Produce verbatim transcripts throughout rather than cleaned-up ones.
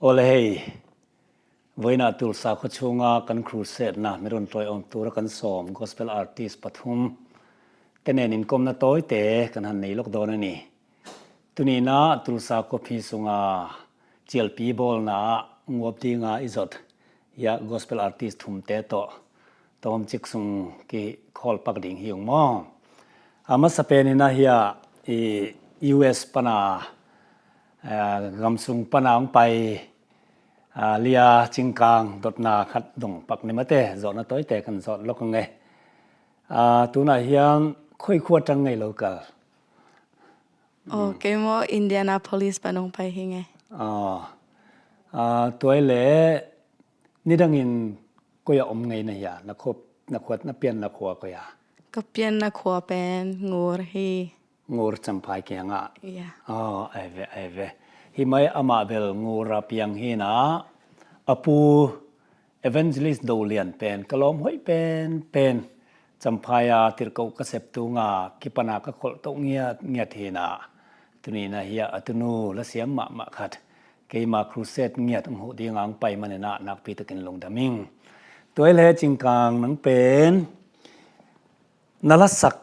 Awle hei, vawiina Tulsa khua chunga kan crusade na mirun tawi awm tura kan sawm gospel artist pathum te nen inkomna tawite kan han nei lok dawn a ni. Tunina Tulsa khuaphi sunga cialpi bawlna ah nguap dinga i zot hiah gospel artist thumte tawh tawmcik sung kikhawl pak ding hi ung maw? A masa pen in ah hiah i U S pana, eh, gamsung pana hong pai, ah, Lia Cingkang dotna khat dong pak ni mate, zawhna tawite kan zawh lok ang e. Ah, tunah hian khawi khua tang ngei lo kal? Aw, kei maw Indianapolis pan hong pai hi nge. Aw. Ah, tuai le nidangin koi a om ngei na hia, na khua, na khua, na pianna khua koi a? Ka pianna khua pen Ngur hi. Ngur Champhai kiangah. Yeah. Aw, ai ve, ai ve. Hi mai amah bel Ngur a piang hi na, a pu Evangelist Dolian pen ka lawm hoih pen pen, Champhai a tirhkoh ka sep tunga kipana ka kholh toh ngiat ngiat hi na. Tunina hiah a tunu la siam mahmah khat keima crusade ngiat hong huh dinga hong pai manin ah nakpi takin lungdam ing. Tuai le Cingkang nang pen na la sak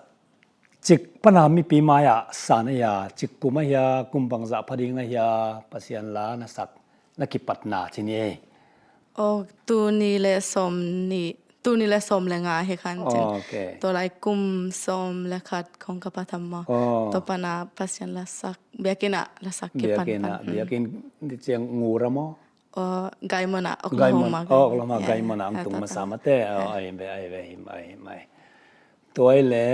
cik pana mipi mai-ah san a hia, cik kum a hia, kum bangzah pha ding a hia, Pasian la na sak, na kipatna ci ni ei. Aw, tul nih le sawm nih, tul nih le sawm le nga hi khan cin. Aw, ok. Tua lai kum sawm le khat khong ka pha tham maw. Aw. Tua pana Pasian la sak, biakinn ah la sak kipan pan. Biakinn ah, hmm. Biakinn di ciang Ngur a maw? Aw, Guymon ah, Guymon, Oklahoma, aw, Guymon. Oklahoma, yeah, Guymon ah ang tung masa mate. Aw, ai ve, ai ve, him ai, him ai. Tuai le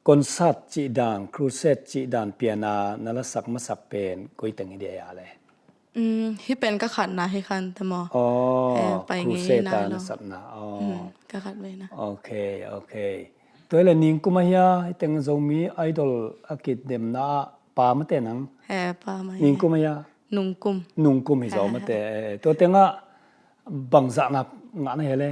concert cih dan, crusade cih dan piana na la sak masak pen koi teng hi dia le? Mm, hi pen ka khatna hi khan te maw. Aw, eh, pai ngei crusade nai a lo. Na sakna. Aw. Mm, ka khat ve na. Ok, ok. Tuai le ningkum a hia, hi teng Zomi Idol a kidemna pa mate nang? He, pa mai. Ningkum a hia? Nungkum. Nungkum hi zaw mate. Eh, tua tengah bangzah na ngah na hia le?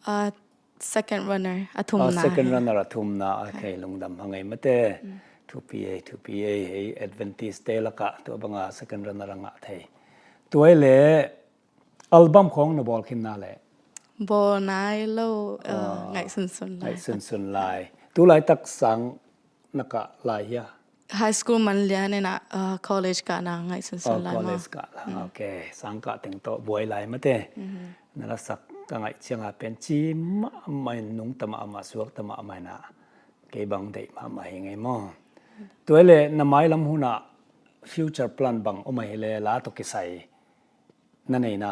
Ah, second runner, a thumna. Ah, second runner, a thumna. Ah, ok, lungdam hang ei mate. Mm. Thupi ei, thupi ei, hei Adventist te lakah tua banga second runner a ngah thei. Tuai le album khong na bawl khin na le? Bawl nai lo, uh, ngaihsunsun lai. Ngaihsunsun lai. Tu laitak sang na kah lai hia? High school man lian in ah, uh, college kahna ngaihsunsun lai maw. Oh, college kahna. Mm. Ok. Sang kah teng tawh buai lai mate. Mhm. Na la sak ka ngaih cianga pen ci mahmah in, nungta mahmah, suakta mahmah in ah kei bang deih mahmah hi ngei maw. Tuai le na mailam hunah future plan bang om ahi le la tawh kisai na neina?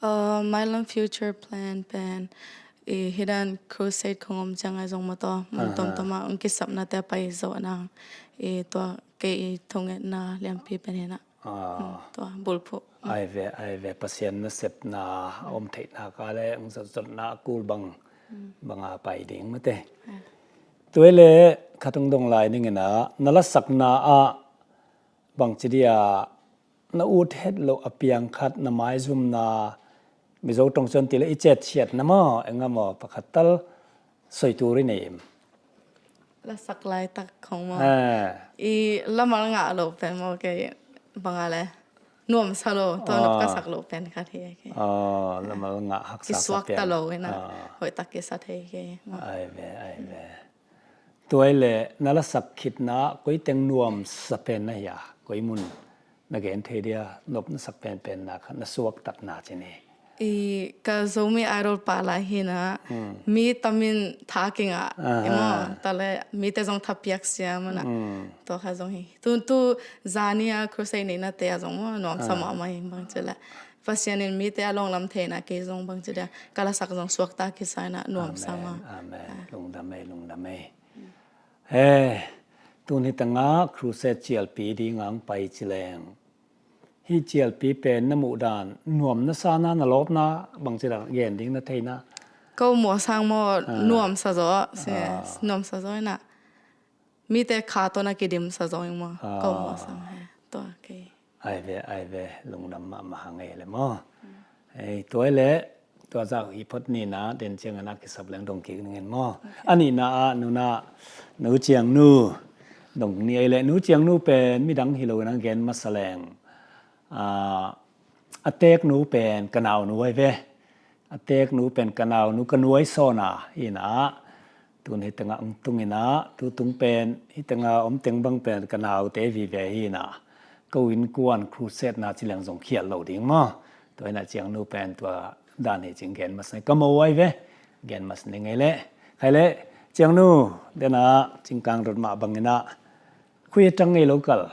Uh, mailam future plan pen, i, hi dan crusade khong om ciang ai zong maw taw, mun tomtom ah ong kisapna te pai zawh nang, i, tua kei i thungetna lianpi pen hi na. Ah. Hmm, tua bulphuh. Ai ve, ai ve, Pasian nasepna a om theihna ka le ong zotzotna a kul bang, banga pai ding mate. Ah. Tuai le khat ong dong lai ning in ah, na la sakna ah bangci dia na ut het loh a piang khat na maizumna, Mizo tong chuan ti le i chet chiat na maw, enga maw, pakhat tal soi tur i nei em? La sak lai tak khong maw. Ah. I lamal ngah loh pen maw kei banga le nuamsa lo, tua nop ka sak loh pen khat hi kei. Ah, lamal ngah haksa sa piang. Kisuak ta lo in ah, hoih tak kisa thei kei maw. Ai ve, ai ve. Tuai le na la sak khitna koi teng nuamsa pen na hia, koi mun na gen thei dia, nop na sak penpenna kha na suaktatna ci ni. I, ka Zomi Idol pah lai hi na, mi tamin tha kingah, i maw, ta le mite zong tha piak siam a na. Tua kha zong hi. Tu, tu zani a crusade neihna te a zong maw, nuamsa mahmah hi bang ci le. Pasian in mite a lawnglam theihna kei zong bangci dia ka la sak zong suakta kisa in ah nuamsa maw. Amen, amen. Lungdam ei, lungdam ei. He, tun hi tengah crusade cialpi dinga hong pai ci leng, hi cialpi pen na muh dan nuam na sa na, na lawpna bangci dan gen ding na theihna? Ko muah sang maw, nuamsa zaw, nuamsa zaw in ah. Mite kha tawh na kidimsa zaw ing maw? Ko muah sang he. Tua kei. Ai ve, ai ve, lungdam mahmah hang ei le maw. Ei, tuai le, tua zah hi phot ni na, den ciang a na kisap leng dong kik ning in maw. A nihna ah nuna, Nu Ciang Nu, dong ni ei le, Nu Ciang Nu pen midang hi lo in a gen masa leng. a, a teknu pen ka naunu ai ve. A teknu pen ka naunu ka nuai sawna hi na. Tun hi tengah ong tung ina, tu tung pen hi tengah om teng bang pen ka naute vive hi na. Ka innkuan crusade na ci leng zong khial lo ding maw. Tua ina ciangnu pen tua dan hi cing gen mas nai ka mo ai ve. Gen mas ni ngei le. Khai le ciangnu dena cingkang rot mah bang ina. Khui a tang ngei lo kal.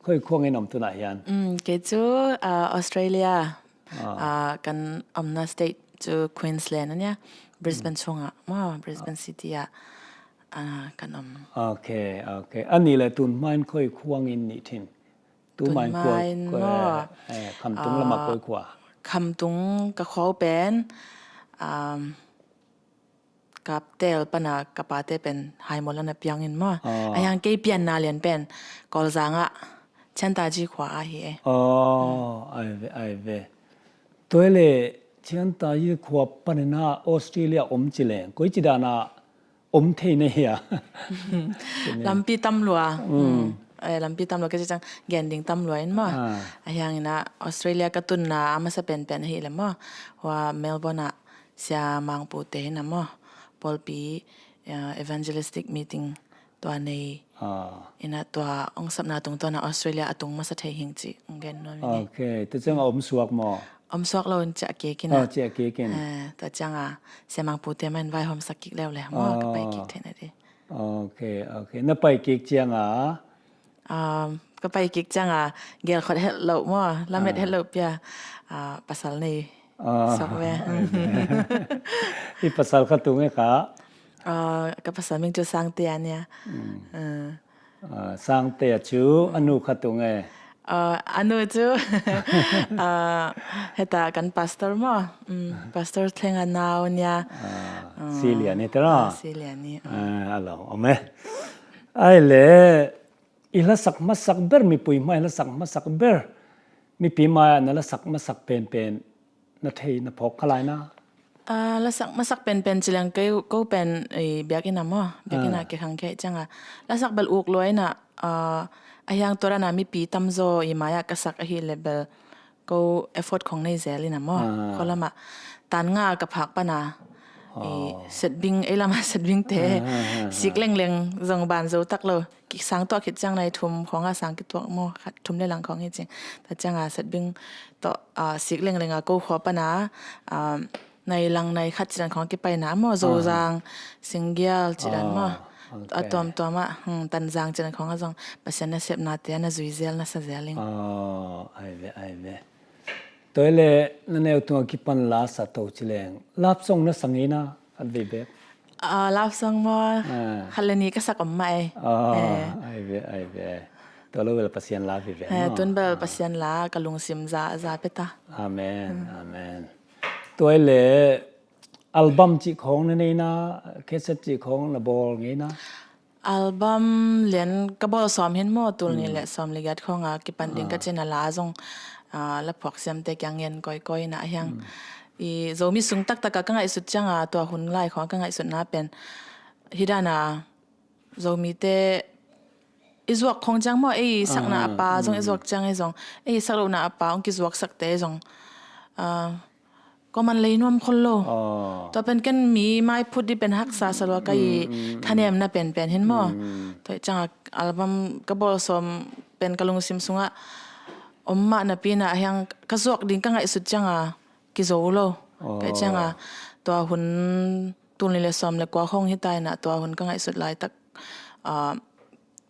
Khui khuang in om tuna hian. Mm, kei chu, ah, Australia. Ah, kan omna state chu Queensland ania. Brisbane chunga maw, Brisbane City ah, ah, kan om. Ok, ok. Ani le tun main khui khuang in ni thin. Tu main khuang maw, eh, Khamtung lama khui khua. Khamtung ka khua pen, um, Kaptel pana ka pate pen Haimol ana piang in maw. Ah. A hiang kei pianna lian pen Kawlzang ah Chiantaji khua ahi e. Oh, ai ve, ai ve. Tua le Chiantaji khua panina Australia om ci leng. Koi ci dana om thei na hia. Lampi tam lua. Mm. Eh, lampi tam lua kei ci ciang gen ding tam lua in maw. Ah. A hiang ina Australia ka tunna a masa penpen ahi le maw. Hua Melbourne ah Sia Mangpu te ina maw, pawlpi, ah, evangelistic meeting tua nei. Ah. Ina tua ong sapna tungtawna Australia a tung masa thei hing ci ong gen nuam ina. Ok, tua ciang a om suak maw? Om suak lo in ciah kik ina. Ah, ciah kik in. Eh, tua ciang a Sia Mangpu te main vaihawm sak kik leuleu maw, ka pai kik theihna di. Ok, ok. Na pai kik ciang a, um, ka pai kik ciang a, gel khot het lo maw, lamet het lo pia, ah, pasal nei suak ve. I pasal kha tung e kha? Ah, ka pasal ming cu Sangte ania. Mm. Ah. Ah, Sangte a cu a nu kha tung e. Ah, a nu cu, ah, heta kan pastor maw. Mm, pastor Thleng a nau nia. Ah, Silian i tera? Ah, Silian i. Ah, a lo, om e. Ai le, i lasak masak ber, mipui mai lasak masak ber, mipi mai na lasak masak penpen na thei na phawk kha lai na? Ah, lasak masak penpen ci leng kei ko pen i biakinn a maw, biakinn a ke khang kei ciang a. Lasak bel uk lua ina, ah, a hiang tua dana mipi tamzaw i mai-ah ka sak ahi le bel ko effort khong nei zel ina maw. Ah. Khualamah tan nga ka phak pana. I setbing, ei lama setbing te. Ah, ah, ah, ah. Sik lengleng zong ban zo tak lo. Kisang tuah khit ciang nai thum khong a sang kituak maw, khat thum le lang khong hi cing. Ta ciang a setbing tawh, ah, sik lengleng a ko khua pana, ah, nai lang nai khat cidan khong kipaina maw, Zozang, Singgial cidan maw. Ah, ok. A tuamtuam ah, hmm, Tanzang cidan khong a zong Pasian nasepnate a na zui zel na sa zel ing. Ah, ai ve, ai ve. Tua le na neu tunga kipan la sa to ci leng. Love song na sang ina, khat vei bek. Ah, love song maw, ah, khat le ni ka sak om mah e. Ah, eh, ai ve, ai ve. Tua lo bel Pasian la vive, eh, maw. Tun bel, ah, Pasian la ka lungsim za, za peta. Amen, mm, amen. Tua le album cih khong na nei na, cassette cih khong na bawl ngei na? Album lian ka bawl sawm hin maw, tul nih le sawm le giat khong a kipan ding ka cin a la zong, ah, la phuak siamte kiang ngen kawikawi na a hiang. I Zomi sung taktak a ka ngaihsut ciang a, tua hun lai khong a ka ngaihsutna pen. Hi dan a Zomi te i zuak khong ciang maw, ei sakna a pa zong i zuak ciang ei zong, ei sak lohna a pa hong kizuak sakte zong. Ah, Ko man lei nuam khol lo. Aw. Tua pen ken mi mai phut di pen haksa sa lua ka i, mm, mm, mm, thanemna penpen hin maw. Mm. Tua i ciangah album ka bawl sawm pen ka lungsim sungah om mah napi-in ah hiang ka zuak ding ka ngaihsut ciangah kizo lo. Aw. Ka i ciangah tua hun tul nih le sawm le kua khawng hi ta in ah tua hun ka ngaihsut laitak, ah,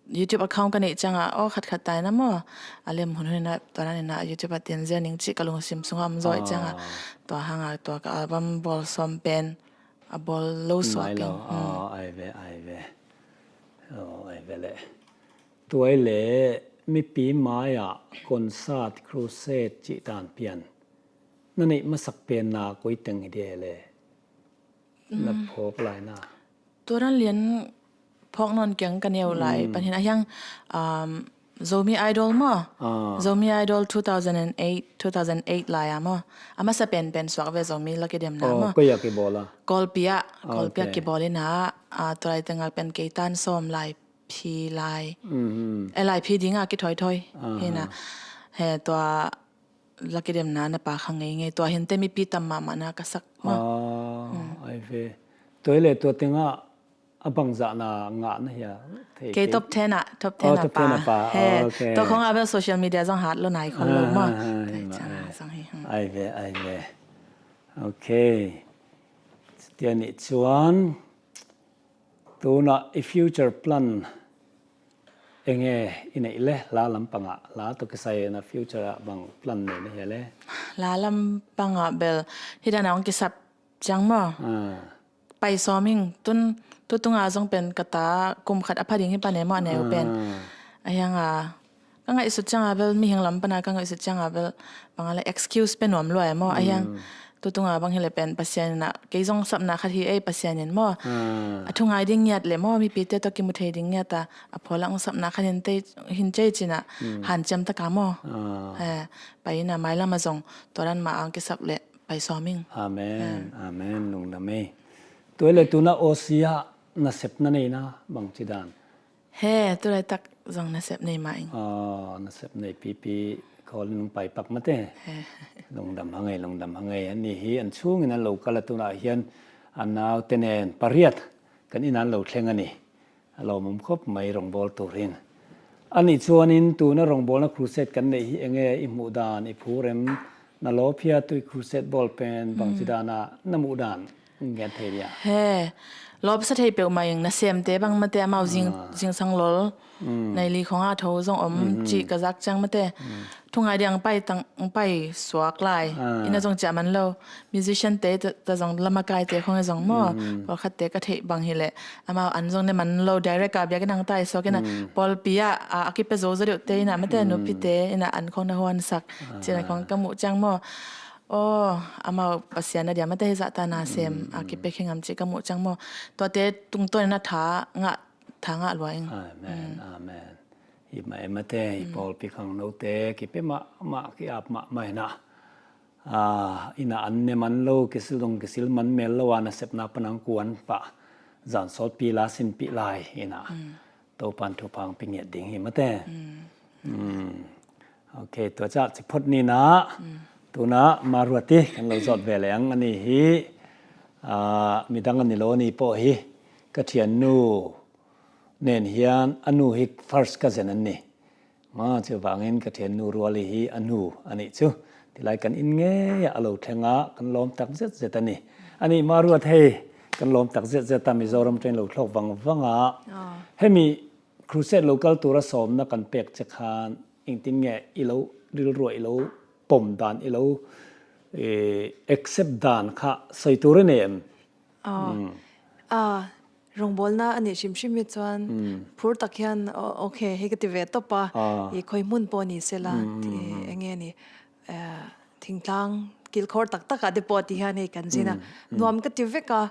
YouTube account ka neih ciangah, aw, khatkhat ta in ah maw, a lem hunhun in ah, tua dan in ah YouTube ah tianzia ning cih ka lungsim sungah om zaw i ciangah, ah, tua hangah tua ka album bawl sawm pen a bawl lo suak in. Nai lo. Hmm. Aw, ai ve, ai ve. Aw, ai ve leh. Tua i leh mipi mai-ah concert, crusade cih dan pian na neih masak penna koi teng hi dia leh? Na phawk lai na. Tua dan lian phawk nawn keng ka neu lai, mm, pan hin a hiang, um, Zomi Idol maw? Ah. Zomi Idol two thousand and eight, two thousand eight lai a maw? A masa penpen suak ve Zomi la kidemna maw? Koi a kibawl a? Kawlpi ah, Kawlpi ah kibawl in ah, ah, tua lai tengah pen kei tan sawm lai phi lai. Mhm. Eh, lai phi dingah kithawithawi. Aha. Hi na. He tua la kidemna na pa kha ngei ngei. Tua hinte mipi tam mahmah na ka sak maw. Ah, ai ve. Tua hi le tua tengah a bangzah na ngah na hia? Thei kei top ten ah, top ten ah pa. He, tua khong ah bel social media zong hat lo nai khol lo maw. Ai ve, ai ve. Ok. Tia nih chuan tuna i future plan enge i neih le, la lampangah, la tawh kisai na future ah bang plan nei na hia le? La lampangah bel hi dan a hong kisap ciang maw. Pai sawm ing, tun tutunga zong pen ka ta kum khat a pha ding hi pan e maw a neu pen. A hiang a ka ngaihsut cianga bel, mihing lam pana ka ngaihsut cianga bel, banga le excuse pe nuam lua e maw. A hiang tutunga bang hi le pen Pasian ina kei zong sapna khat hi ei, Pasian in maw. A thungai ding ngiat le maw, mipite tawh kimu thei ding ngiat a, a phaw lang sapna khat hin tei, hin cei cina hanciam taka maw. Pai ina mailam a zong tua dan ma ang kisap le pai sawm ing. Amen. Amen. Lungdam ei. Tua le tuna Aussie ah nasepna neina bangci dan? He, tulaitak zong nasep nei mah ing. Aw, nasep nei pipi khawl in hong pai pak mate. He. Lungdam hang ei, lungdam hang ei. Anni hi an chungin an lo kal a, tunah hian a naute nen pariat kan ina an lo thleng a ni. A lawmawm khawp mai rawngbawl turin. A nih chuanin tuna rawngbawlna crusade kan neih hi enge i hmuh dan, i phur em, na lawp hia tui crusade bawl pen bangci dana na muh dan ngen thei nia? He, lawpsa thei peuh mai ing, nasemte bang mate amau zing, zingsang lol, nei li khonga tho zong om cih ka zak ciang mate. Thungai diang pai tang, pai suak lai. Ina zong ciah man lo. Musician te ta, ta zong lamakaite khong e zong maw. Pawlkhat te ka theih bang hi leh amau an zong ne man lo, direct a biak in ang tai suak ina pawlpi ah a, a kipe zo zo deuh te ina mate nupi te ina an khong na huan sak. Cina khong ka muh ciang maw. Aw, amau Pasian a dia mate hi zah ta nasem a kipe khengam cih ka muh ciang maw. Tuate tungtawn ina tha ngah, tha ngah lua ing. Amen, amen. Hi mah e mate, i pawlpi khangnote kipe mahmah, ki-ap mahmah ina. Ina an ne man lo, kisil dong kisil man mel lo a, nasepna panang kuan pah zan sawtpi la sinpih lai ina. Topan thupha hong pe ngiat ding hi mate. Ok, tua ciah ciphot nina tuna Maruati kan lo zawt ve leng. Ani hi midang ani lo ani pawh hi ka thiannu nen hian a nu hi first cousin an ni. Ma chu vangin ka thiannu Ruali hi a nu a nih chu. Tilai kan in ngei a lo thlenga kan lawm tak zet zet a ni. Ani Maruat hei kan lawm tak zet zet a, Mizoram ṭan lo thlawk vang vang a. Hemi crusade lo kal tura sawmna kan pek che khan engtin nge i lo rilruah, i lo pawm dan, i lo accept dan kha sawi tur i nei em? Aw, rawngbawlna a nih hrim hrim hi chuan phur tak hian, aw, ok, hei ka ti ve tawp a, i khawi hmun pawh ni sela, eng nge ni, thingtlang kilkhawr tak takah te pawh ti hian hei kan zin a, nuam ka ti vek a,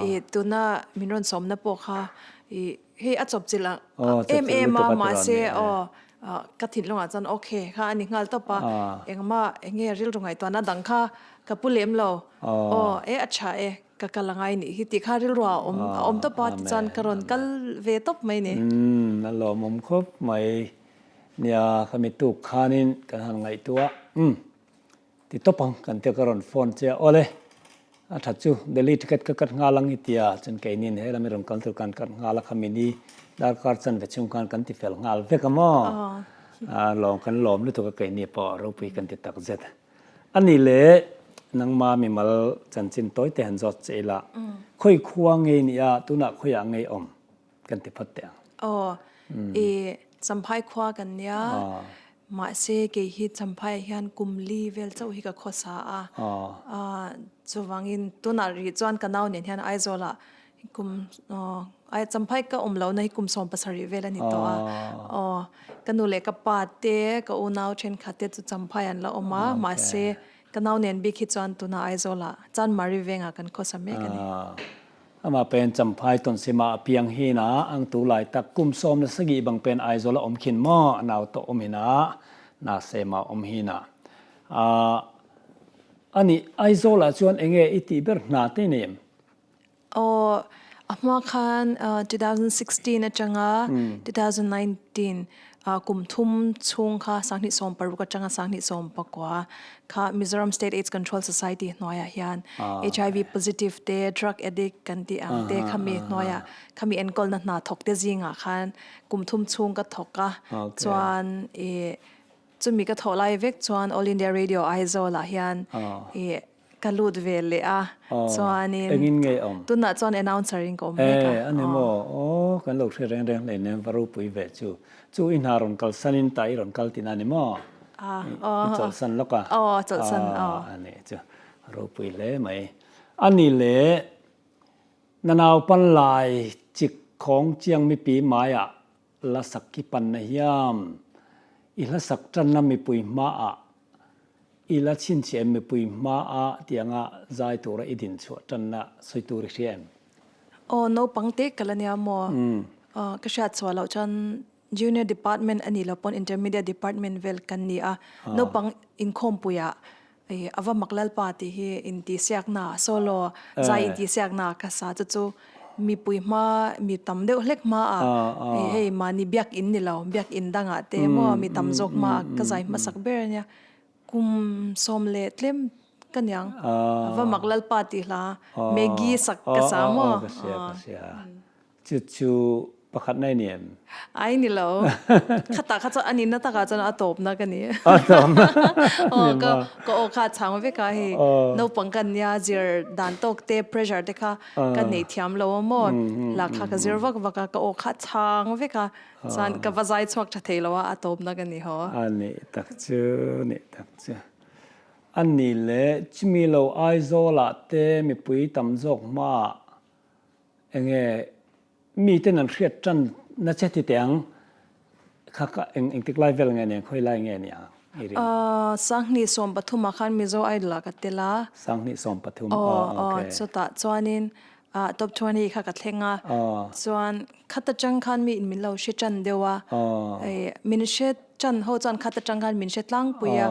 i tuna min rawn sawmna pawh kha, i hei a chawp chilh a em em a, mahse, aw, ka thinlungah chuan ok kha a ni nghal tawp a, engmah eng nge rilru ngaihtuahna dang kha ka pu lem lo, aw, e a ṭha e. Ka kal a ngai nih hi tih kha rilruah a awm, a awm tawp a, tichuan ka rawn kal ve tawp mai ni. A lawmawm khawp mai nia, khami tuk khanin kan han ngaihtuah ti tawp ang kan tia ka rawn phone che a, awle, a ṭha chu Delhi ticket ka cut nghal ang hi tia, chuan keinin he lam i rawn kal tur kan cut nghal a, khami ni darkar chanve chhung khan kan ti fel nghal vek a maw? A lawm, kan lawm lutuk a, keini pawh ropui kan ti tak zet. A nih leh, nangma mimal chanchin tawite han zawt che ila. Khawi khua ngei nia, tunah khawiah ngei awm kan ti phawt teh ang? Aw, i Champhai khua kan nia. Mahse, kei hi Champhai ah hian kum li vel chauh hi ka khawsa a. Chuvangin tunah rih chuan ka nau nen hian Aizawlah kum, aw, ai, Champhai ka awm lohna hi kum sawm pasarih vel a ni tawh a. Aw, ka nu leh ka pa te, ka unau ṭhenkhat te chu Champhai an la awm a, mahse, ka nau nen bik hi chuan tuna Aizawlah Chanmari vengah kan khawsa mek a ni. Amah pen Champhai Tonsima a piang hi na, ang tu laitak kum sawm leh sagih bang pen Aizawlah awm khin maw, a nau tawh awm hi na, Nasema awm hi na. A, a nih, Aizawlah chuan eng nge i tih ber hna te nei em? Aw, a hma khan, uh, two thousand sixteen aṭanga, two thousand nineteen, Ah, kum thum chung kha, sanghnih sawm paruk aṭanga sanghnih sawm pakua kha Mizoram State AIDS Control Society hnuaiah hian HIV positive te, drug addict kan tih ang te, khami hnuaiah, khami enkawlna hna thawkte zingah khan kum thum chung ka thawk a. Chuan i chumi ka thawh lai vek chuan All India Radio Aizawl ah hian i ka lut ve leh a. Chuanin engin ngei awm? Tunah chuan announcer in ka awm vek a. Ani maw? Aw, kan lo hre reng reng hlei nem, va ropui ve chu. Chu i hna rawn kalsan in, tah i rawn kal tina ni maw? I chawlhsan lawk a. Aw, chawlhsan, aw. Ani chu, ropui hle mai. Ani leh, na naupan lai chik khawng chiang mipi maiah lasak kipanna hiam, i hlasak ṭanna mipui hmaah, i la chhinchhiah em mipui hmaah tianga zai tura i din chhuah ṭanna sawi tur i hria em? Aw, naupang te ka la nia maw? Ka hriat chhuah loh chuan junior department a nih loh pawn intermediate department vel kan ni a. Naupang inkhawmpuiah a va mak Lalpa tih hi intihsiakna, solo zai intihsiakna ka sa. Chu chu mipui hma, mi tam deuh hlek hmaah, hei, mahni biak in ni lo, biak in dangah te maw, mi tam zawk hmaah ka zai hmasak ber a nia. Kum sawm leh tlem ka niang. A va mak Lalpa tih hla, Maggie sak ka sa maw? Chu chu pakhat na i ni em? Ai ni lo. Khatah kha chuan a nihna takah chuan a tawpna ka ni. A tawpna. Aw, ka aw kha chhang vek a, hei, naupang kan nia, zir dan tawk te, pressure te kha ka nei thiam lo a maw? Lak kha ka zir vak vak a, ka aw kha chhang vek a. Chuan ka va zai chhuak ṭha thei lo a, a tawpna ka ni haw. A nih tak chu, nih tak chu. A nih leh, chumi lo Aizawlah te mipui tam zawk hmaah enge, miten an hriat ṭan na che ti teng kha, kha eng, engtik lai vel nge ni, khawi lai nge ni a, i ring? Ah, sanghnih sawm pathum ah khan Mizo Idol ah ka tel a. Sanghnih sawm pathum. Aw, aw, ok. Chutah chuanin, ah, top twenty kha ka thleng a. Chuan khata ṭang khan mi in min lo hre ṭan deuh a. Eh, min hre ṭan ho chuan khata ṭang khan min hre tlangpui a.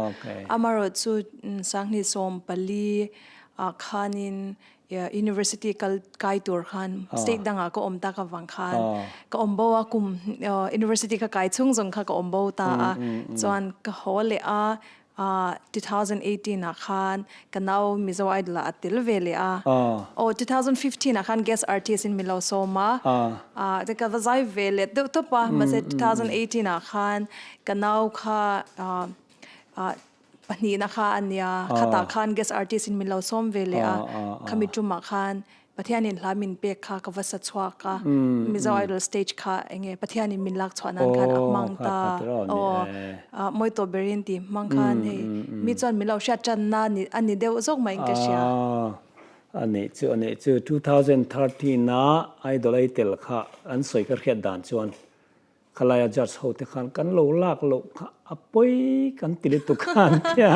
Amaherawhchu, mm, sanghnih sawm pali ah khanin, eh, university kal, kai tur khan state dangah ka awm tak avang khan ka awm bo a, kum, eh, university kha kai chung zawng kha ka awm bo ta a. Chuan ka haw leh a, ah, two thousand eighteen ah khan ka nau Mizo Idol ah a tel ve leh a. Aw, two thousand fifteen ah khan guest artist in min lo sawm a. Ah, te ka va zai ve let deuh tawp a, mahse, two thousand eighteen ah khan ka nau kha, ah, ah, pahnihna kha a nia, khatah khan guest artist in min lo sawm ve leh a. Khami ṭumah khan Pathianin hla min pek kha ka va sa chhuak a. Mizo Idol stage kha enge, Pathianin min lak chhuah nan khan a hmang ta. Aw, ah, mawi tawh berin tih hmang khan hei, mi chuan min lo hriat ṭanna ni, a ni deuh zawk mahin ka hria. A nih chu, a nih chu, two thousand thirteen ah Idol a i tel kha an sawi ka hriat dan chuan, khalaia judge ho te khan kan lo lak loh kha a pawi kan ti lutuk khan tia.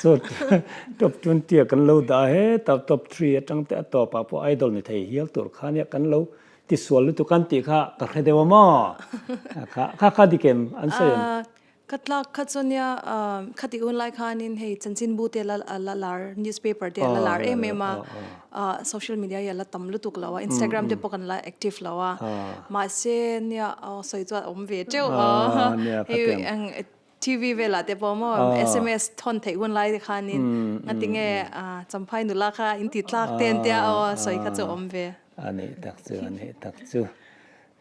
So, top twenty ah kan lo dah he, top, top three aṭang te a tawpah pawh Idol ni thei hial tur khan nia kan lo ti sual lutuk kan tih kha ka hre deuh a maw? Kha, kha, kha dik em, an sawi em? Ah, ka tlak kha chu nia, ah, khati hun lai khanin hei chanchinbu te la, a la lar, newspaper te a la lar em em a. Ah, social media hi a la tam lutuk lo a, Instagram te pawh kan la active lo a. Mahse nia, ah, sawi chu a awm ve teuh a. Hei, ang, eh, T V velah te pawh maw, S M S thawn theih hun lai te khanin, ngatinge, ah, Champhai nula kha in ti tlak ten tia, aw, sawi kha chu a awm ve. A nih tak chu, a nih tak chu.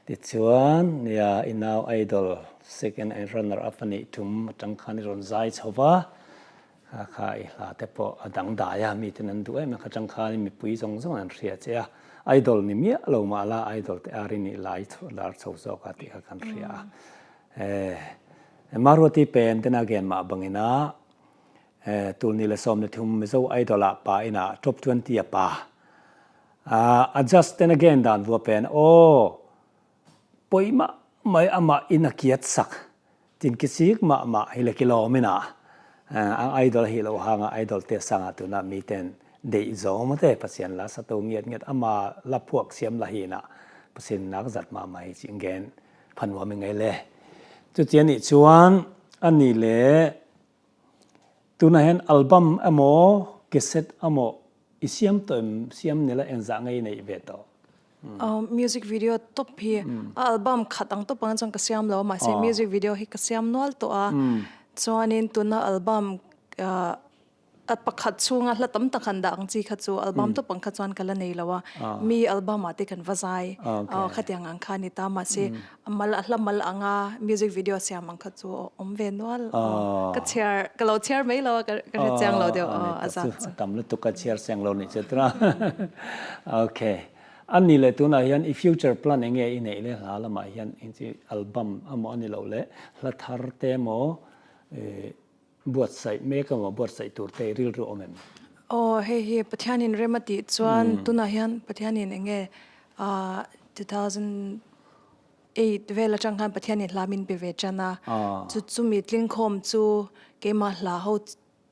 Tichuan, nia, i nau Idol second and runner up a nih ṭum aṭang khan i rawn zai chho va. Kha, kha i hla te pawh a dangdai a, miten an duh em em, kha ṭang khan i mipui zawng zawng an hria che a. Idol ni miah lo mah la, Idol te ar i nih lai chho, lar chho zawk a tih kha kan hria a. Eh, Maruati pen tena gen mah bangin a, eh, tul nih leh sawm leh thum Mizo Idol ah pa ina top twenty a pa. Ah, a judge ten a gen dan vua pen, aw, pawi mah mai amah in a kiat sak, tin kisik mah mah hi le kilawm ina, ah, a Idol hi lo hanga Idol te sanga tuna miten deih zawm a te, Pasian la sa to ngiat ngiat, ama la phuak siam la hi ina, Pasian nak zat mah mah hi cih gen phanuam i ngei le. Chuti a nih chuan a ni le, tuna hian album emaw, cassette emaw, i siam tawh em, siam ni la, engzah ngei neih ve tawh? Uh, music video top hi, a album khat ang top ang chuan ka siam lo, mahse music video hi ka siam nual tawh a. Chuanin tuna album, uh, a pakhat chhunga hla tam tak han dah ang chi kha chu album top ang kha chuan ka la nei lo a. Mi album ah te kan va zai. Uh, khatiang ang kha ni ta, mahse a mal, a hla mal anga music video siam ang kha chu awm ve nual. Ka chhiar, ka lo chhiar mai lo a, ka, ka hre chiang lo deuh. A zak chu a tam lutuk, ka chhiar chiang lo ni che tura. Okay. A ni le tunah hian i future plan eng nge i neih le, hla lamah hian i chi album emaw a ni lo le, hla thar te emaw, eh, buatsaih mek emaw, buatsaih tur te i rilru awm em? Aw, hei hi Pathianin rem a tih chuan tunah hian Pathianin eng nge, ah, two thousand eight vel aṭang khan Pathianin hla min pe ve ṭan a. Chu, chumi tlingkhawm chu keimah hla ho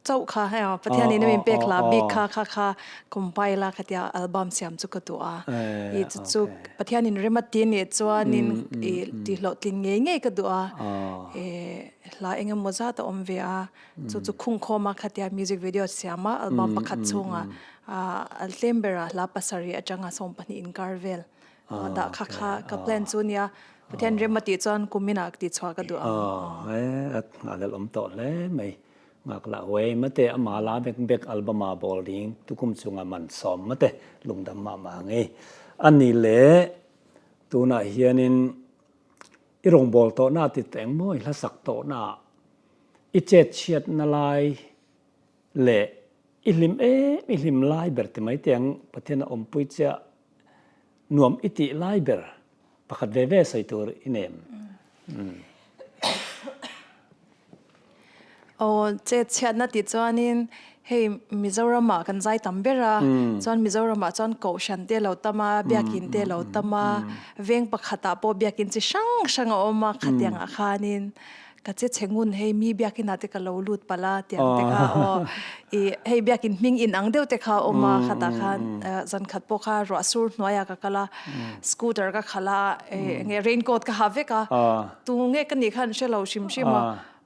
chauh kha, hei, Pathianin a min pek hla bik kha, kha, kha compile a khatia album siam chu ka duh a. I chu chu Pathianin rem a ti nih chuanin i tihhlawhtlin ngei ngei ka duh a. Eh, hla eng emaw zat a awm ve a. Chu chu khungkhawm a khatia music video siam a, album pakhat chhunga, ah, a tlem bera hla pasarih aṭanga sawm pahnih inkar vel. Ah, dah kha kha ka plan chu nia. Pathian rem a tih chuan kumin a tih chhuah ka duh a. Eh, a, a lel awm tawh hle mai. Ngaklah huai mate, ama la bek bek album a bawl ding tukum chunga man sawm mate, lungdam mahmah ang e. A ni le, tunah hianin i rawngbawltawhna ti teng maw, i hlasak tawhna, i chetchhiatna lai leh i hlim em, i hlim lai ber ti mai teng Pathian a awmpui chiah nuam i tih lai ber pakhat ve ve sawi tur i nem? Aw, chetchhiatna tih chuanin hei Mizoramah kan zai tam ber a, chuan Mizoramah chuan kohhran te lo tam a, biakin te lo tam a, veng pakhatah pawh biakin chi hrang hrang a awm a, khatiangah khanin ka che chhe ngun hei mi biakinah te ka lo lut palh a tiang te kha, aw, i hei biakin hming in ang deuh te kha a awm a, khatah khan, eh, zan khat pawh kha ruah sur hnuaiah ka kal a, scooter ka khalh a, eh, enge raincoat ka ha vek a, tu nge ka nih khan hre lo hrim hrim a.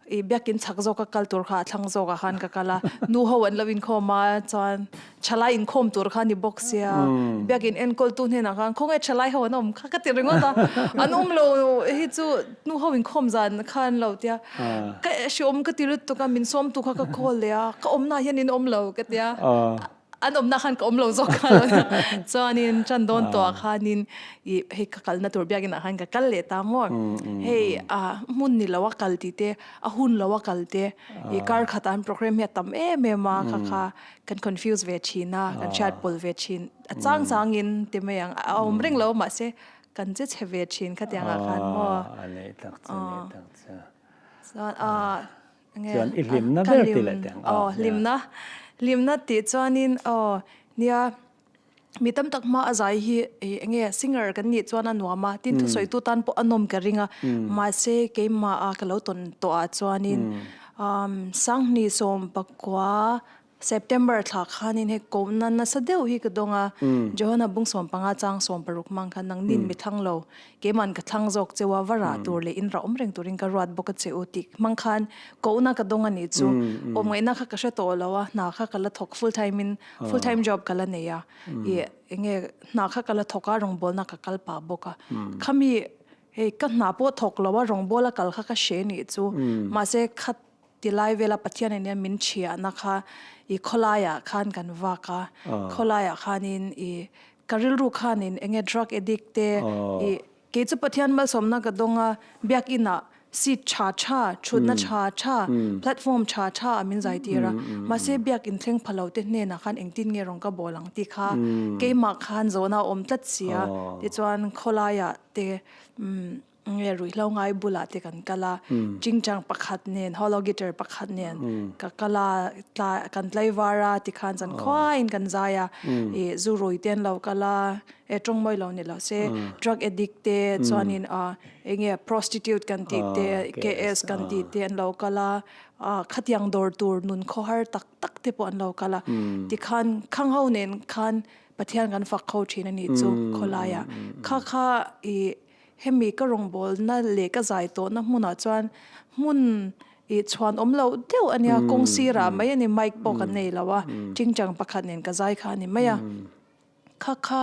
I biakin chhak zawk a kal tur kha a thlang zawkah khan ka kal a, nu ho an lo inkhawm a, chuan ṭhalai inkhawm tur kha ni bawk sia. Biakin enkawltu hnenah khan, "Khawnge ṭhalai ho an awm kha?" ka ti ringawt a. "An awm lo, hei chu nu ho inkhawm zan kha an lo," tia. Ka hreawm ka ti lutuk a, min sawmtu kha ka call leh a, "Ka awmna hian in awm lo," ka tia. An awmna khan ka awm lo zawk kha lo. Chuanin ṭan dawn tawhah khanin i hei ka kalna tur biakinah khan ka kal leh ta maw. Hei, a, hmun ni lo a kal tih te, a hun lo a kal te, i kar khatah an program hi a tam em em a, kha kha kan confuse ve ṭhin a, kan hriat pawl ve ṭhin. A chang changin ti mai ang, a awm reng lo, mahse kan che chhe ve ṭhin khatiangah khan maw. A, a leh tak chu, a leh tak chu. Chuan, a, nge, chuan i hlimna ber ti leh teng. Aw, hlimna, hlimna tih chuanin, aw, nia, mi tam tak hma a zai hi, e, enge, singer kan nih chuan a nuam a, tin thusawitu tan pawh a nawm ka ring a. Mahse, keimah a ka lo tawn tawhah chuanin, um, sanghnih sawm pakua, September thla khanin hei kohna nasa deuh hi ka dawng a, Johana bung sawm panga chang sawm paruk hmang khan, "Nangnin mi thlang lo, keiman ka thlang zawk cheu a, va rah tur leh in rah awm reng turin ka ruat bawk a che u," tih hmang khan kohna ka dawng a nih chu. Awm ngaihna kha ka hre tawh lo a, hna kha ka la thawk, full time in, full time job ka la nei a. I, enge, hna kha ka la thawk a, rawngbawlna ka kal pah bawk a. Khami, hei, ka hna pawh thawk lo a, rawngbawl a kal kha ka hre nih chu. Mahse, khat ti lai vela Pathian in min ṭhiahna kha i khawlaiah khan kan vak a. Khawlaiah khanin i ka rilru khanin enge drug addict te, i kei chu Pathian malsawmna ka dawng a, biakinah seat ṭha ṭha, ṭhutna ṭha ṭha, platform ṭha ṭha a min zaitir a. Mahse, biakin thleng pha lo te hnenah khan engtin nge rawng ka bawl ang tih kha keimah khan zawhna a awm tlat si a. Tichuan khawlaiah te, um, nge ruihhlo ngai bulah te kan kal a, ṭingṭang pakhat nen, hollow guitar pakhat nen ka kal a, tla-, kan tlaivar a, tikhan zan khuain kan zai a, i, zu rui te an lo kal a, e, ṭawngmawi lo ni lo se, drug addict te, chuanin, a, enge prostitute kan tih te, K S kan tih te an lo kal a, a, khatiang dawr tur nun khawhar tak tak te pawh an lo kal a. Tikhan khang ho nen khan Pathian kan fak kho ṭhin a nih chu khawlaiah. Kha kha i hemi ka rawngbawlna leh ka zaitawhna hmunah chuan hmun i chhuan awm loh deuh a nia, kawng sirah mai a ni, mic pawh kan nei lo a, ṭingṭang pakhat nen ka zai kha a ni mai a. Kha kha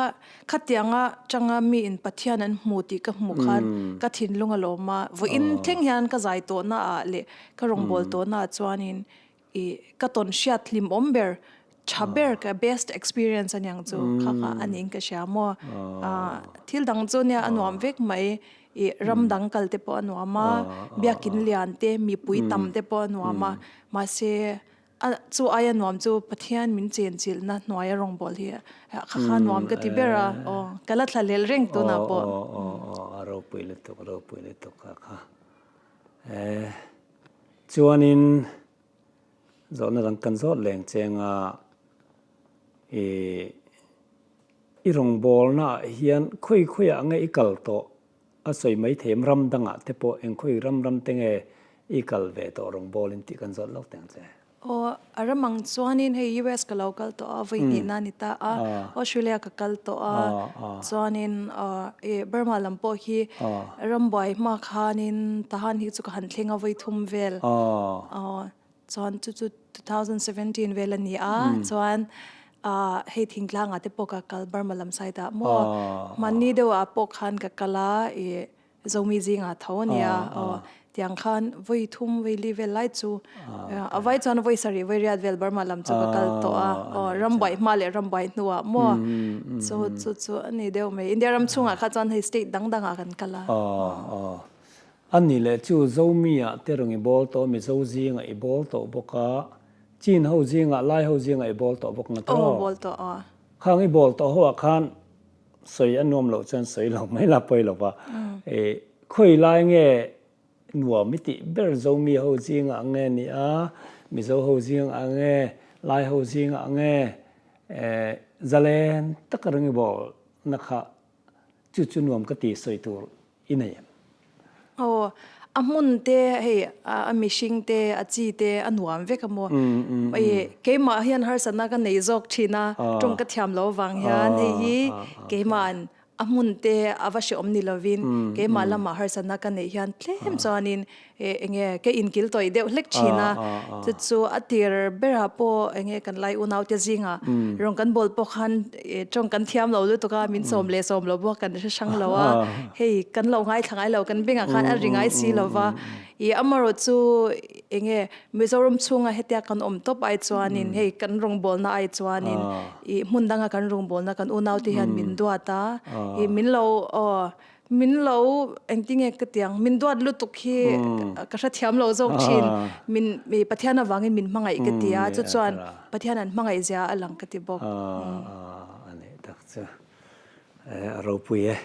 kha tianga changa mi in Pathian an hmu ti ka hmu khan ka thinlung a lawm a, vawiin thleng hian ka zai tawhna ah leh ka rawngbawl tawhna ah chuanin i ka tawn hriat hlim awm ber, ṭha ber, ka best experience a niang chu kha kha a niin ka hria maw. Ah, thil dang chu nia a nuam vek mai, i ram dang kal te pawh a nuam a, biakin lian te, mipui tam te pawh a nuam a, mahse, a, chu aia nuam chu Pathian min chenchilhna hnuaia rawngbawl hi, ah, kha kha nuam ka ti ber a, aw, ka la thla lel reng tunah pawh. Aw, aw, aw, aw, a ropui lutuk, a ropui lutuk kha kha. Eh, chuanin zawhna dang kan zawt leng cheng a, i, i rawngbawlna ah hian khawi khawiah nge i kal tawh a sawi mai thei em, ram dangah te pawh eng khawi ram ram te nge i kal ve tawh rawngbawlin tih kan zawt lo teng che. Aw, a ram ang chuanin hei U S ka lo kal tawh a, vawi hnihna ni ta a, Australia ka kal tawh a, chuanin, ah, e, Burma lam pawh hi ram buai hma khanin tahan hi chu ka han thleng a, vawi thum vel. Aw, chuan chu chu two thousand seventeen vel a ni a, chuan, ah, hei thingtlangah te pawh ka kal, Burma lam side ah maw. Hmanni deuh ah pawh khan ka kal a, i Zomi zinga tho a nia. Aw, tiang khan vawi thum, vawi li vel lai chu, ah, a vai chuan vawi sarih, vawi riat vel Burma lam chu ka kal tawh a. Aw, ram buai hma leh ram buai hnuah maw. Chu chu chu a ni deuh mai. India ram chhungah kha chuan hei state dang dangah kan kal a. Aw, aw. A nih leh chu Zomi-ah te rawng i bawl tawh, Mizo zingah i bawl tawh bawk a, Chin ho zingah, Lai ho zingah i bawl tawh bawk ngat rawh. Aw, bawl tawh, aw. Khang i bawl tawh ho ah khan sawi a nuam loh chuan sawi lo mai la, pawi lo va. E, khawi lai nge nuam i tih ber, Zomi ho zingah nge ni a, Mizo ho zingah nge, Lai ho zingah nge, e, zalen taka rawng i bawlna kha chu chu nuam ka ti sawi tur i nei em? Aw, a hmun te hei, a, a mihring te, a chi te a nuam vek a maw. Hei, keimah hian harsatna ka nei zawk ṭhin a, ṭawng ka thiam lo vang hian hei hi, keimahin a hmun te a va hreawm ni lovin, keimah lamah harsatna ka neih hian tlem chuanin, e, enge, ka inkil tawi deuh hlek ṭhin a. Chu chu a tir berah pawh enge kan lai unaute zinga rawng kan bawl pawh khan, e, ṭawng kan thiam lo lutuk a, min sawm leh sawm lo pawh kan hre hrang lo a. Hei, kan lo ngaithla ngai lo, kan bengah khan a ri ngai si lo va. I, amaherawhchu enge Mizoram chhunga hetia kan awm tawp ai chuanin, hei, kan rawngbawlna ai chuanin, i, hmun danga kan rawngbawlna kan unaute hian min duat a. I, min lo, aw, min lo, engtin nge ka tiang, min duat lutuk hi ka hrethiam lo zawk ṭhin. Min, mi Pathian avangin min hmangaih ka ti a, chu chuan Pathian an hmangaih zia a lang ka ti bawk. A nih tak chu. Eh, a ropui e.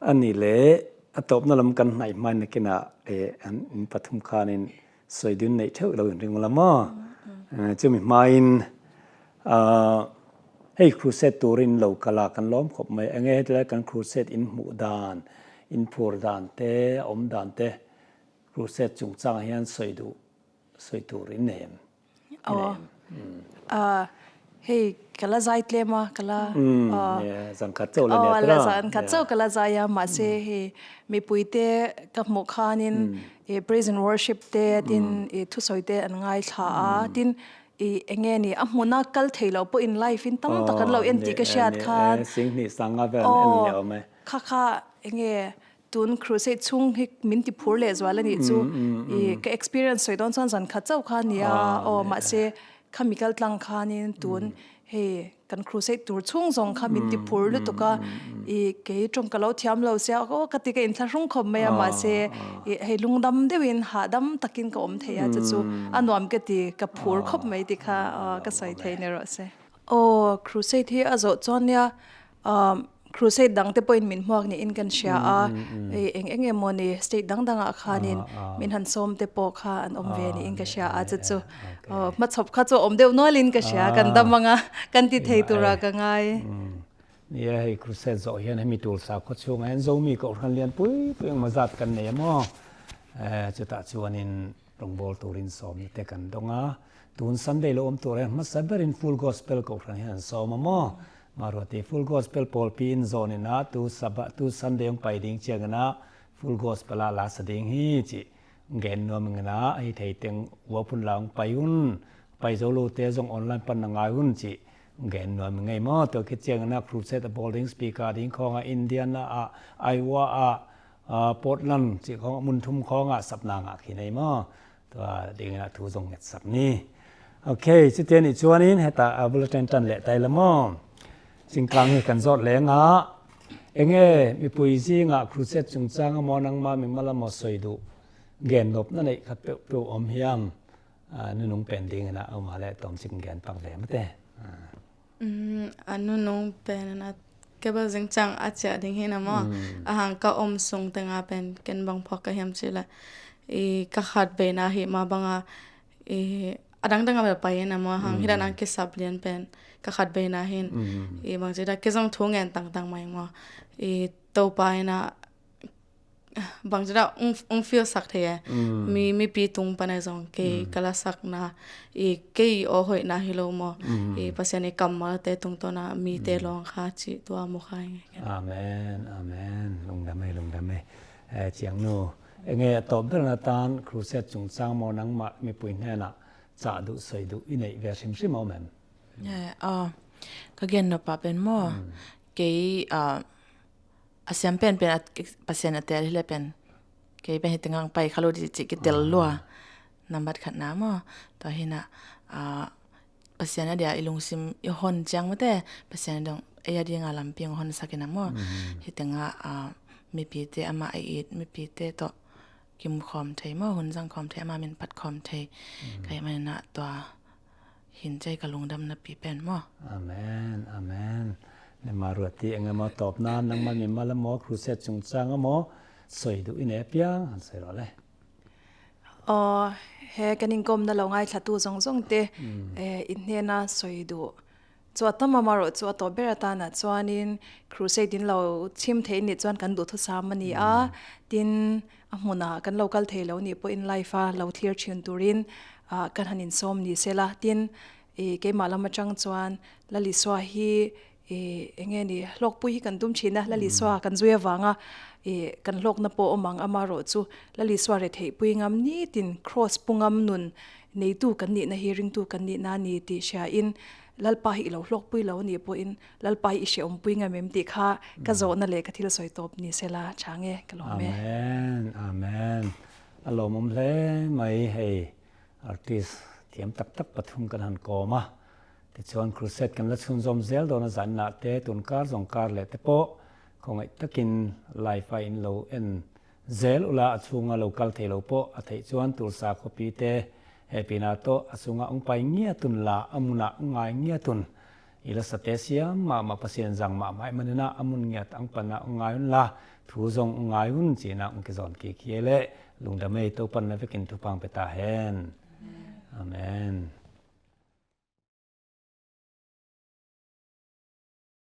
A nih leh, a tawpna lam kan hnaih hmain nakinah, eh, an, in pathum khanin sawi dun neih theuh lo in ring ula maw? Eh, chumi hmain, ah, hei crusade turin lo kal a kan lawm khawp mai. Enge heti lai kan crusade in hmuh dan, in phur dan te, a awm dan te, crusade chungchang hian sawi duh, sawi tur in nei em? Aw. Ah, hei, ka la zai tlem a, ka la, ah, zan khat chauh la nia, la zan khat chauh ka la zai a, mahse, hei, mipuite ka hmuh khanin, eh, praise and worship te, tin, eh, thusawi te an ngaithla a, tin, eh, enge ni, a hmuna kal thei lo pawhin live in tam tak an lo en tih ka hriat khan. Sing hnih sang nga vel an en leh awm e. Kha kha, enge, tun crusade chhung hi min ti phur leh zual a nih chu, i, ka experience sawi dawn chuan zan khat chauh kha a ni a, aw, mahse, khami kal tlang khanin tun hei kan crusade tur chhung zawng kha min ti phur lutuk a, i, kei ṭawng ka lo thiam lo sia, aw, ka ti ka inthlahrung khawp mai a, mahse, i, hei lungdam deuhin hahdam takin ka awm thei a, chu chu a nuam ka ti, ka phur khawp mai ti kha, ah, ka sawi thei ni rawh se. Aw, crusade hi a zawh chuan nia, um, crusade dangte pawhin min hmuak niin kan hria a, ei, eng eng emaw ni state dang dangah khanin min han sawmte pawh kha an awm ve niin ka hria a, chu chu, uh, hmachhawp kha chu a awm deuh nualin ka hria, kan dam anga kan ti thei tura ka ngai. Nia hei crusade zawh hian hemi Tulsa khaw chhungah hian Zomi kohhran lian pui pui engmaw zat kan nei a maw? Eh, chutah chuanin rawngbawl turin sawmna te kan dawng a, tun Sunday lo awm tur hian hmasa berin Full Gospel kohhran hian an sawm a maw? Mahruati Full Gospel pawlpi in zawnin a, tu Sabbath, tu Sunday hong pai ding chiangin a Full Gospel a la sa ding hi chih gen nuam angin a, hei thei teng uap hun la hong pai un, pai zo lo te zawng online pan na ngai un chih gen nuam i ngei maw. Tua khit ciangin ah crusade a bawl ding speaker ding khawngah Indiana ah, Iowa ah, ah, Portland cih khawngah mun thum khawngah sapna ngah khin ei maw. Tua dingin ah thu zong ngetsak ni. Ok, citian i cuanin heta a bulletin tan leh tai la maw. Cingkang hi kan zawt lengah, enge mipui zingah crusade cungcang a maw nangma mimal a maw soi duh gen nop na neih khat peuhpeuh om hiam? Ah, nunung pen dingin ah, a um a leh tawmcik gen pak ve mate. Ah. Mm, a nunung pen in ah kebel zingcang a ciah ding hi na maw. Mm. A hang ka om sung tenga pen ken bang phawk ka hiam cih leh i ka khat veina hi mah banga i a dangdang a bel pai hi na maw. A hang hi dan ang kisap lian pen ka khat veina hin. Mm. I bang cih dah kei zong thu ngen tangtang mai maw. I Topa in ah bang cih dah ung, ung feel sak thei e. Mm. Mi, mipi tung pan a zong kei, mm, ka lasakna i kei aw hoihna hi lo maw. Mm. I Pasian i kammalte tungtawna mite, mm, lawng kha cih tua mu kha ing e. Amen, amen. Lungdam ei, lungdam ei. Eh, ciangnu, enge a tawp ber na tan crusade cungcang maw nangmah mipui hnenah cah duh soi duh i neih ve hrimhrim a om em? Eh, ah, ka gen nop ah pen maw. Mm. Kei, ah, a siam penpen a, Pasian a tel hi leh pen kei pen hi tengah pai kha lo dih cih kitel lua. Ah. Nambat khatna maw. Tua hi na, ah, Pasian a dia i lungsim i hon ciang mate, Pasian a dong ei a dinga lampi hong honsak in a maw. Mm. Hi tengah, ah, mipite amah a it, mipite tawh kimu khawm thei maw, hun zang khawm thei, amah min phat khawm thei. Mm. Ka hih manin ah tua hin cei ka lungdamna pi pen maw. Amen, amen. Nema ruat ti eng emaw tawpna, nangmah mimal a maw crusade cungcang a maw soi duh i neih piang han soi rawh le. Aw, he kan inngomna lo ngaithlatu zongzongte, mm, eh, i hnena soi duh. Cu a tam a mah rawh cu a tawp ber a tan ah cuanin crusade in lo chim thei nih cuan kan duh thusam a ni a, mm, tin a hmunah kan lo kal thei lo nih pawhin live a lo thlir ṭhin turin, ah, kan han in sawm ni sela. Tin, eh, keimah lam aṭang cuan Lal Isua hi, eh, enge ni, hlawkpui hi kan tum ṭhin a, Lal Isua, mm, kan zui avanga, eh, kan hlawkna pawh om ang, amah rawh cu Lal Isua retheihpui ngam nitin cross pu ngam nun neitu kan nihna hi, ringtu kan nihna ni ti hria in, Lalpa hi i lo hlawkpui lo nih pawhin Lalpa hi i hreawmpui ngam em ti kha ka, mm, zawhna le ka thil soi tawp ni sela ṭha nge ka lawm e. Amen, amen. A lawmawm hle mai hei. Artist thiam taktak pathum kan han kawm a, tichuan crusade kan la chhunzawm zel dawn a, zan nahte, tunkar zong kar leh te pawh khawngaih takin live-a in lo en zel ula, a chunga lo kal thei lo pawh a theih chuan Tulsa khuapite hehpihna tawh a chunga hong pai ngiat unla, a munah hong ngai ngiat un. I lasate siam mahmah, Pasian zang mahmah i maninah a mun ngiat ang panah hong ngai unla, thu zong hong ngai un cinah hong kizawn kik hi e leh. Lungdam ei, Topan na vekin thupha hong pe ta hen. Amen.